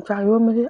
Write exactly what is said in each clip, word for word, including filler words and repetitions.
ꯆꯥꯛ ꯌꯣꯟꯕꯁꯦ꯫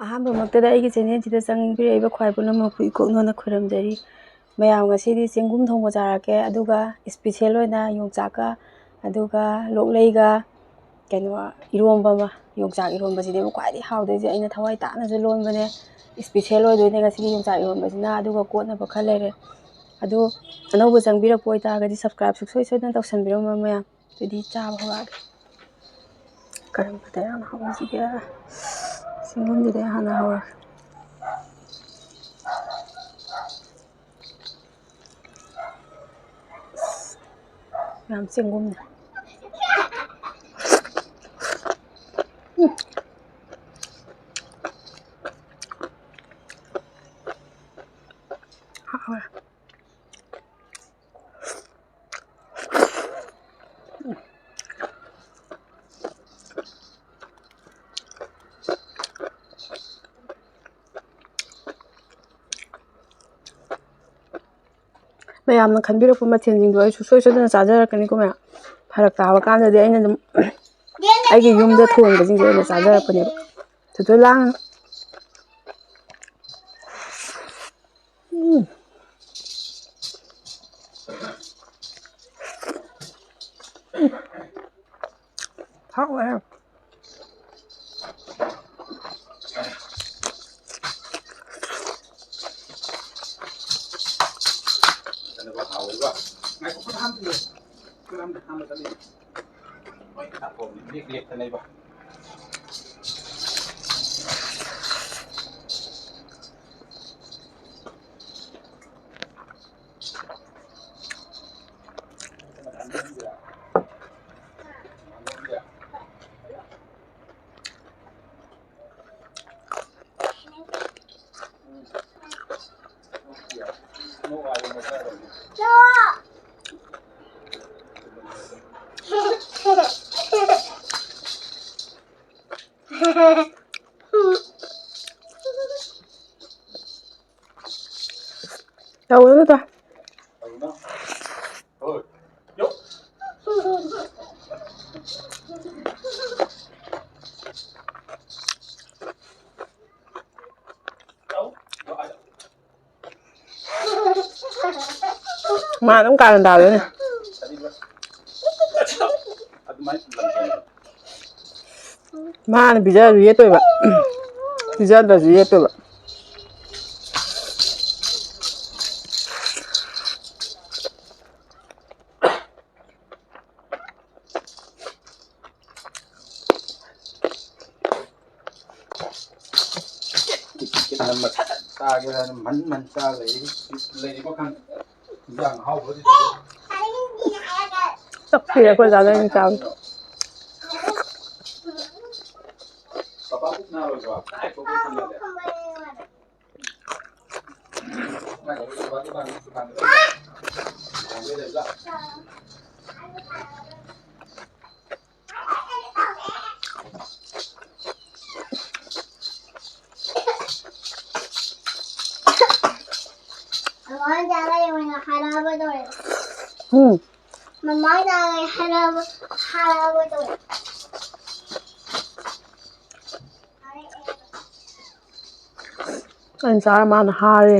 ꯑꯍꯥꯟꯕꯃꯛꯇꯗ ꯑꯩꯒꯤ ꯆꯦꯅꯦꯜꯁꯤꯗ ꯆꯪꯕꯤꯔꯛꯏꯕ ꯈ꯭ꯋꯥꯏ ꯄꯨꯝꯅꯃꯛꯄꯨ ꯏꯀꯣꯛꯅꯣꯅ ꯈꯨꯔꯨꯝꯖꯔꯤ꯫ ꯃꯌꯥꯝ, ꯉꯁꯤꯗꯤ ꯆꯦꯡꯒꯨꯝ ꯊꯣꯡꯕ ꯆꯥꯔꯛꯀꯦ, ꯑꯗꯨꯒ ꯏꯁꯄꯤꯁꯦꯜ ꯑꯣꯏꯅ ꯌꯣꯡꯆꯥꯛꯀ, ꯑꯗꯨꯒ ꯂꯣꯛꯂꯩꯒ, ꯀꯩꯅꯣ, ꯏꯔꯣꯝꯕ ꯑꯃ, ꯌꯣꯡꯆꯥꯛ ꯏꯔꯣꯝꯕꯁꯤꯅꯦꯕ ꯈ꯭ꯋꯥꯏꯗꯒꯤ ꯍꯥꯎꯗꯣꯏꯁꯦ꯫ ꯑꯩꯅ ꯊꯋꯥꯏ ꯇꯥꯅꯁꯨ ꯂꯣꯟꯕꯅꯦ꯫ ꯏꯁꯄꯤꯁꯦꯜ ꯑꯣꯏꯗꯣꯏꯅꯦ ꯉꯁꯤꯒꯤ ꯌꯣꯡꯆꯥꯛ ꯏꯔꯣꯝꯕꯁꯤꯅ꯫ ꯑꯗꯨꯒ ꯀꯣꯠꯅꯕ ꯈꯔ ꯂꯩꯔꯦ꯫ ꯑꯗꯨ ꯑꯅꯧꯕ ꯆꯪꯕꯤꯔꯛꯄ ꯑꯣꯏꯇꯥꯔꯒꯗꯤ subscribe ꯁꯨꯡꯁꯣꯏ ꯁꯣꯏꯗꯅ ꯇꯧꯁꯟꯕꯤꯔꯝꯃꯣ ꯃꯌꯥꯝ꯫ ꯑꯗꯨꯗꯤ ꯆꯥꯕ ꯍꯧꯔꯛꯑꯒꯦ꯫ ꯀꯔꯝꯕꯗ ꯌꯥꯝ ꯍꯧꯁꯤꯒꯦ? ꯆꯤꯡꯒꯨꯝꯁꯤꯗ ꯍꯥꯟꯅ ꯍꯧꯔꯒꯦ꯫ ꯌꯥꯝ ꯆꯦꯡꯒꯨꯝꯅꯦ꯫ ꯎꯝ꯫ ꯍꯥꯎꯋꯦ꯫ ꯃꯌꯥꯝꯅ ꯈꯟꯕꯤꯔꯛꯄ ꯃꯊꯦꯜꯁꯤꯡꯗꯣ ꯑꯩ ꯁꯨꯡꯁꯣꯏ ꯁꯣꯏꯗꯅ ꯆꯥꯖꯔꯛꯀꯅꯤꯀꯣ ꯃꯌꯥꯝ꯫ ꯐꯔꯛ ꯇꯥꯕ ꯀꯥꯟꯗꯗꯤ ꯑꯩꯅ ꯑꯗꯨꯝ ꯑꯩꯒꯤ ꯌꯨꯝꯗ ꯊꯣꯡꯕꯁꯤꯡꯁꯦ ꯑꯣꯏꯅ ꯆꯥꯖꯔꯛꯄꯅꯦꯕ꯫ ꯊꯣꯏꯊꯣꯏ ꯂꯥꯡ꯫ ꯎꯝ꯫ ꯍꯥꯎꯋꯦ꯫ ꯇꯧꯒꯅꯨꯗ꯫ ꯃꯥ ꯑꯗꯨꯝ ꯀꯥꯔꯟ ꯇꯥꯗꯣꯏꯅꯦ꯫ ꯃꯥꯅ ꯄꯤꯖꯔꯁꯨ ꯌꯦꯠꯇꯣꯏꯕ, ꯄꯤꯖꯗ꯭ꯔꯁꯨ ꯌꯦꯠꯇꯣꯏꯕ꯫ ꯆꯥꯒꯦꯔꯥ ꯃꯟ ꯃꯟ ꯆꯥ ꯂꯩ꯫ ꯂꯩꯔꯤꯕ ꯈꯪ-, ꯏꯟꯖꯥꯡ ꯑꯍꯥꯎꯕꯁꯤꯗ꯫ ꯆꯞꯄꯤꯔꯦ ꯑꯩꯈꯣꯏ ꯗꯥꯗꯥ ꯑꯩꯅ ꯆꯥꯕꯗꯣ꯫ ꯄꯄꯥ ꯄꯨꯛ ꯅꯥꯔꯣꯏꯗ꯭ꯔꯣ? ꯀꯥꯏ ꯊꯣꯛꯄ ꯊꯝꯃꯒꯦ? ꯃꯃꯥꯡ ꯆꯥꯔꯒ ꯑꯣꯏꯅ ꯍꯔꯥꯎꯕ ꯇꯧꯔꯦ꯫ ꯎꯝ꯫ ꯃꯃꯥꯡ ꯆꯥꯔꯒ ꯍꯔꯥꯎꯕ, ꯍꯔꯥꯎꯕ ꯇꯧꯔꯦ꯫ ꯑꯩꯅ ꯆꯥꯔ ꯃꯥꯅ ꯍꯥꯔꯦ꯫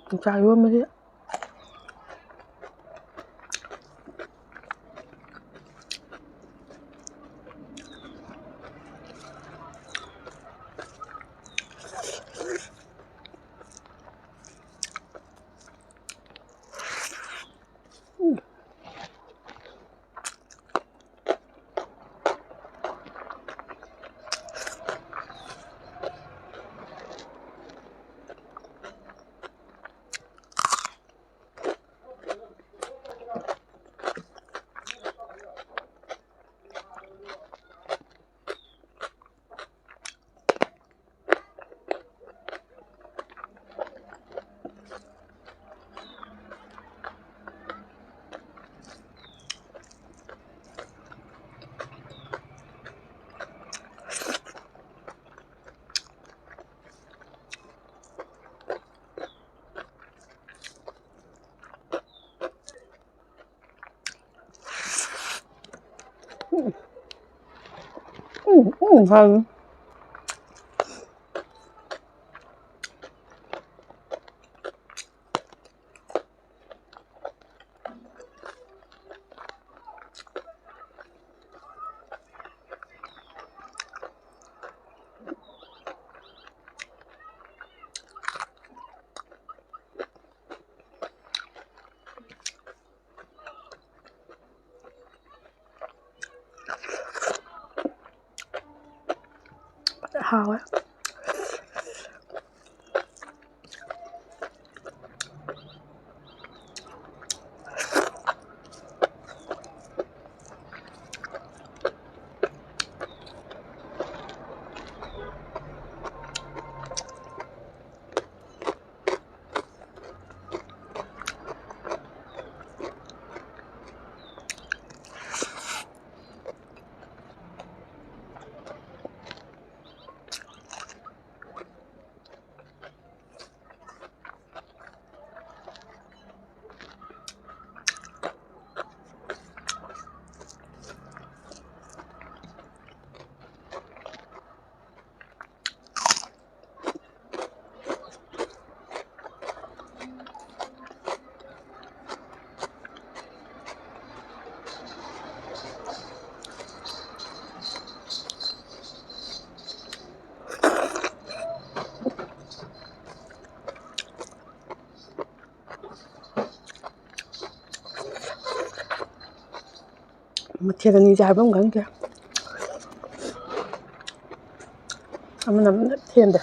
ꯌꯣꯡꯆꯥꯛ ꯏꯔꯣꯟꯕꯁꯦ꯫ ꯎꯝ, ꯎꯝ, ꯍꯥꯎꯏ꯫ ꯍꯥꯎꯋꯦ꯫ ꯃꯊꯦꯜ ꯑꯅꯤꯁꯦ ꯍꯥꯏꯕ ꯑꯃ ꯈꯪꯗꯦ꯫ ꯑꯃꯅ ꯑꯃꯅ ꯊꯦꯟꯗꯦ꯫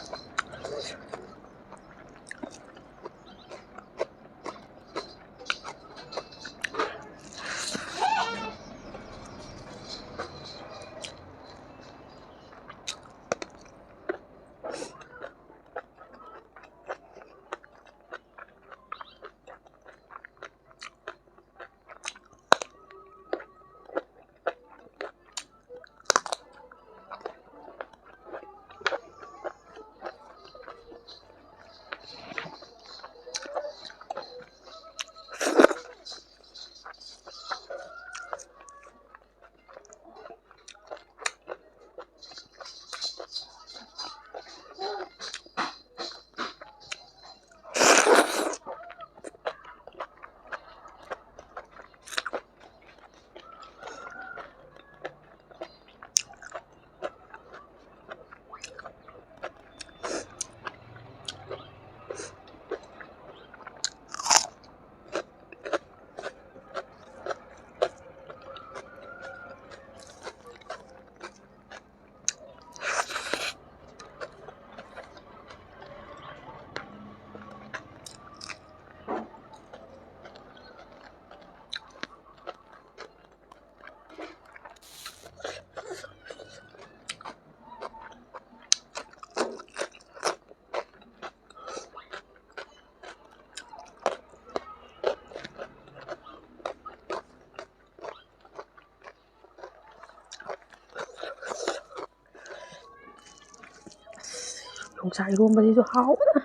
ꯌꯣꯡꯆꯥꯛ ꯏꯔꯣꯝꯕꯁꯤꯁꯨ ꯍꯥꯎꯕꯅ꯫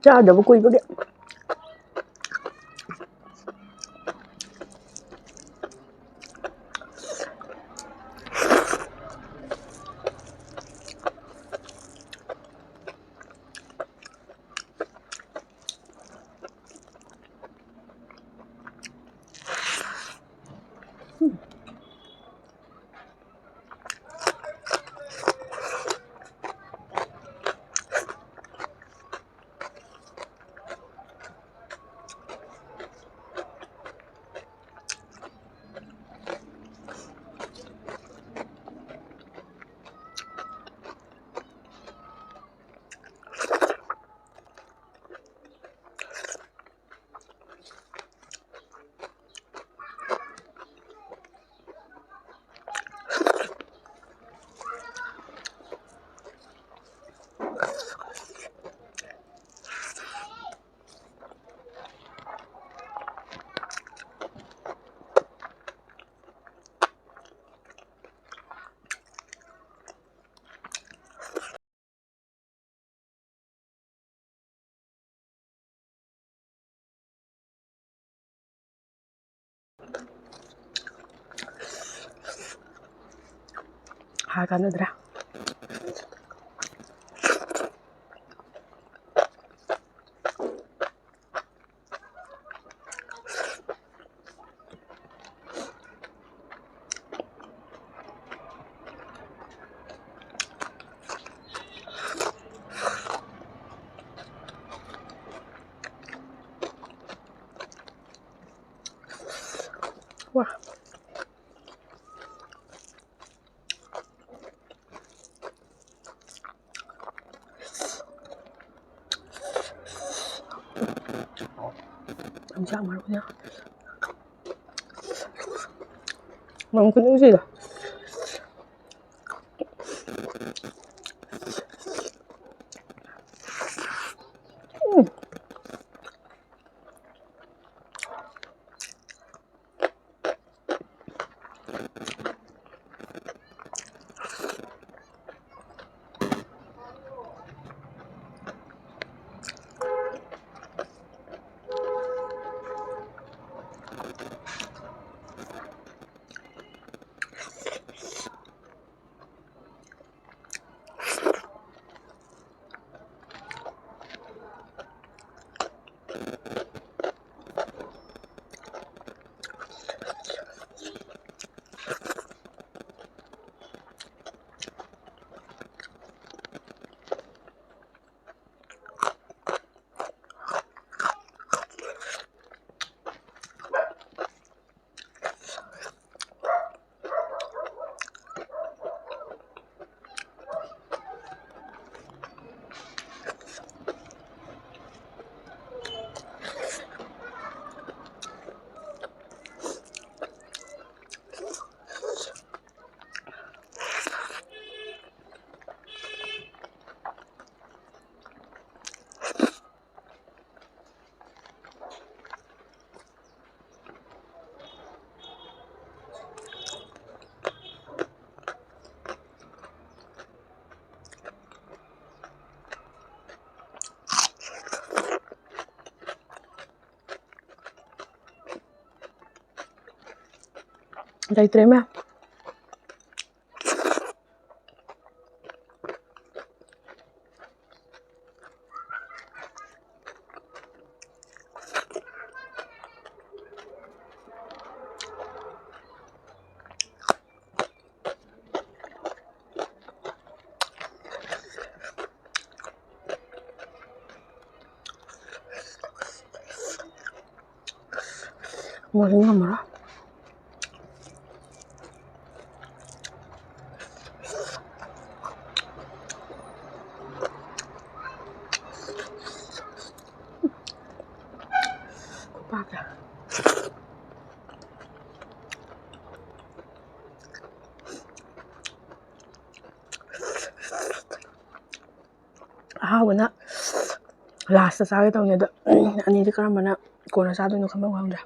ꯆꯥꯗꯕ ꯀꯨꯏꯕꯒꯤ꯫ ꯀꯥꯟꯅꯗ꯭ꯔꯥ? ꯋꯥ꯫ ꯌꯣꯡꯆꯥꯛ ꯃꯔꯨꯅꯦ꯫ ꯃꯅꯝ ꯈꯨꯅꯨꯡꯁꯤꯗꯣ꯫ ꯎꯝ꯫ ꯂꯩꯇ꯭ꯔꯦ ꯏꯃꯥ꯫ ꯃꯣꯔꯣꯛꯁꯦ ꯉꯝꯃꯔꯣꯏ꯫ ꯈꯨꯄꯥꯛꯁꯦ꯫ ꯑꯍꯥꯎꯕꯅ ꯂꯥꯁꯇ ꯆꯥꯒꯦ ꯇꯧꯅꯤ, ꯑꯗꯣ ꯑꯅꯤꯗꯤ ꯀꯔꯝꯕꯅ ꯀꯣꯟꯅ ꯆꯥꯗꯣꯏꯅꯣ ꯈꯟꯐꯝ ꯈꯪꯗ꯭ꯔꯦ꯫